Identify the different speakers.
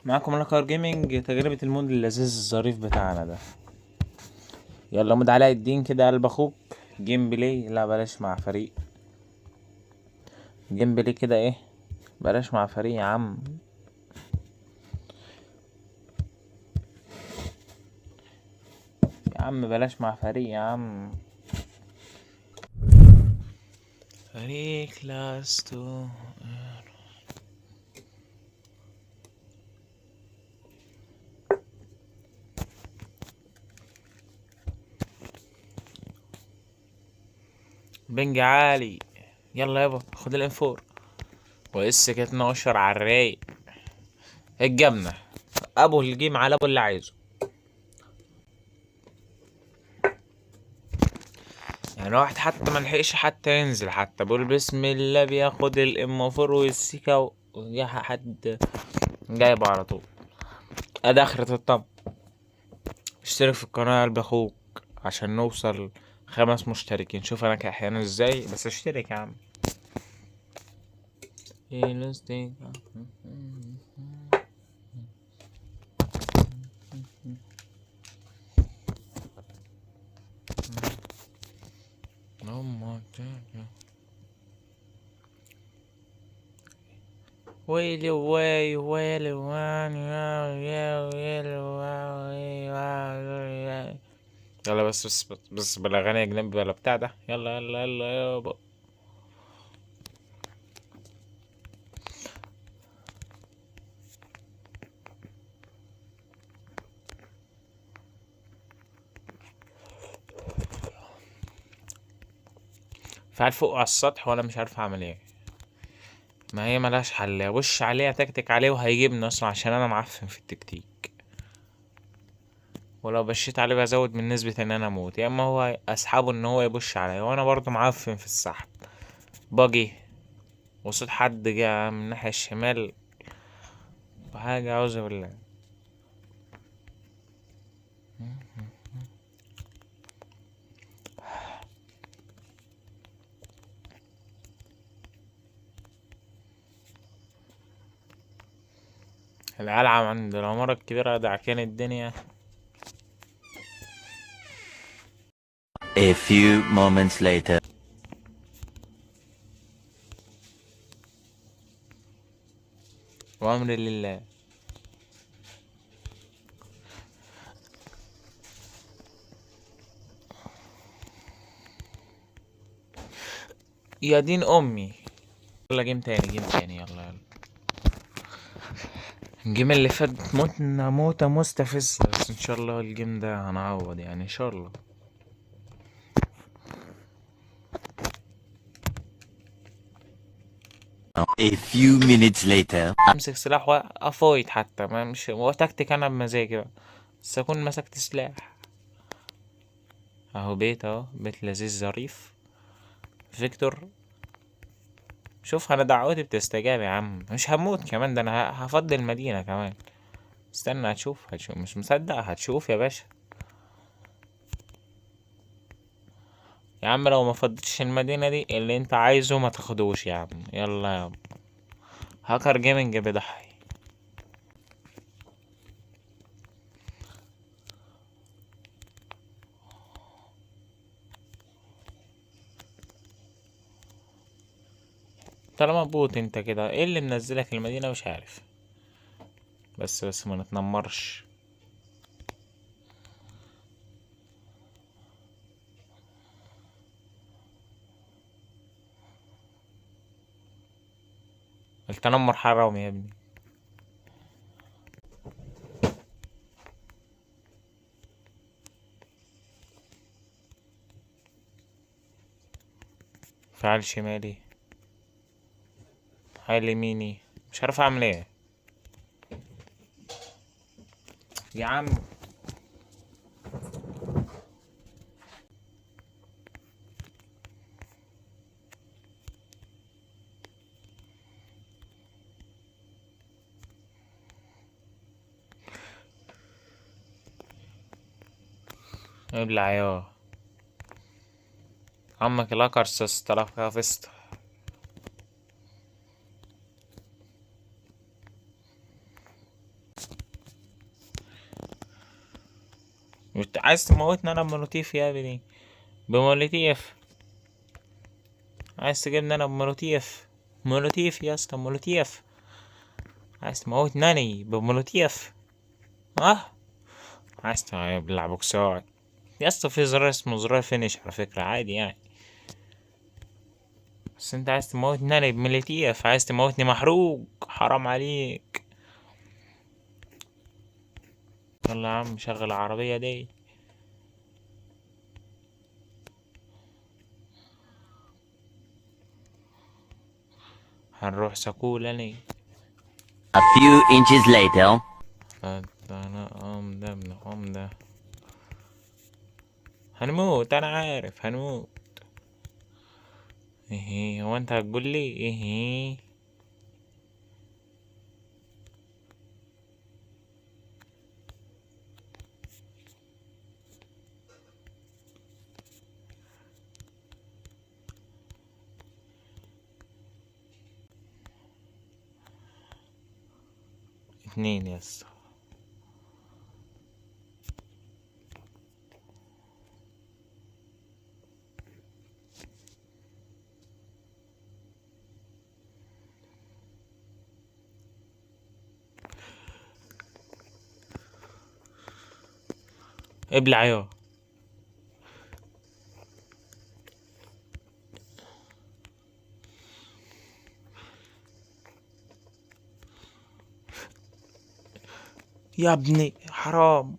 Speaker 1: معاكم لاكر Gaming، تجربة ال mod اللذيذ الظريف بتاعنا ده. يلا mod علاء الدين كده، قلب اخوك. gameplay، لا بلاش مع فريق. gameplay كده ايه، بلاش مع فريق يا عم. يا عم بلاش مع فريق يا عم. فريق لاستو. ping عالي. يلا يابا خد ال M4 و SK 12 على الرايق. الجبنة ابو ال game على ابو اللي عايزه. يعني واحد حتى ما لحقش حتى ينزل، حتى بيقول بسم الله بياخد ال M4 والسيكا ويا حد جايبه على طول. ادي اخرة الطب. اشترك في القناة يا قلب اخوك عشان نوصل 5 مشتركين. شوف انا كحيان ازاي، بس اشترك يا عم. ويلي واي ويلي وان يا ويلي واي. يلا بس بس بس بلا اغاني اجنبي بلا بتاع ده. يلا يلا يلا يابا. فعل فوق على السطح وانا مش عارف اعمل ايه. ما هي ملهاش حل، وش عليه تكتك عليه وهيجيبني اصلا عشان انا معفن في التكتيك. ولو بشيت عليه بزود من نسبة ان انا اموت، يا اما هو اسحبه ان هو يبش عليا، وانا برضه معفن في السحب. باجي وصوت حد جه من الناحية الشمال وحاجة، اعوذ بالله. القلعة عند العمارة الكبيرة دعكان الدنيا.
Speaker 2: A few moments later.
Speaker 1: وأمر لله. يا دين أمي. يلا game تاني، game تاني، يلا يلا. ال game اللي فات متنا موتة مستفزة، بس ان شاء الله ال game ده هنعوض يعني ان شاء الله.
Speaker 2: A few minutes later.
Speaker 1: امسك سلاح وافايت حتى، ما مش هو تكتيك انا بمزاجي بقى، بس اكون مسكت سلاح. اهو بيت، اهو بيت لذيذ ظريف. فيكتور، شوف انا دعوتي بتستجاب يا عم، مش هموت كمان، ده انا هفضي المدينة كمان. استنى هتشوف، هتشوف، مش مصدق، هتشوف يا باشا. يا عم لو ما فضيتش المدينة دي اللي انت عايزه ما تاخدوش يا عم. يلا يا عم. Hacker Gaming بيضحي. طالما bot انت كده، ايه اللي منزلك المدينة؟ مش عارف. بس ما نتنمرش. التنمر حرام يا ابني. فعل شمالي، فعل يميني، مش عارف اعمل ايه يا عم. ابلع يا عمك الاكر 6000. عايز تموتني انا بمولوتيف يا ابني؟ بمولوتيف عايز تجيبني انا بمولوتيف؟ مولوتيف يا اسطى، مولوتيف. عايز تموتني انا بمولوتيف؟ اه عايز تبلع بوكسات يا اسطى؟ في زرار اسمه زرار finish على فكرة، عادي يعني. بس انت عايز تموتني انا بمولوتيف، عايز تموتني محروق، حرام عليك. يلا يا عم شغل العربية دي. هنروح سكول انا.
Speaker 2: A few inches later.
Speaker 1: انا عمدة ابن عمدة. هنموت انا عارف هنموت. ايه هو انت هتقول لي ايه؟ 2 يا اسطى. ابلع يا يا ابني، حرام.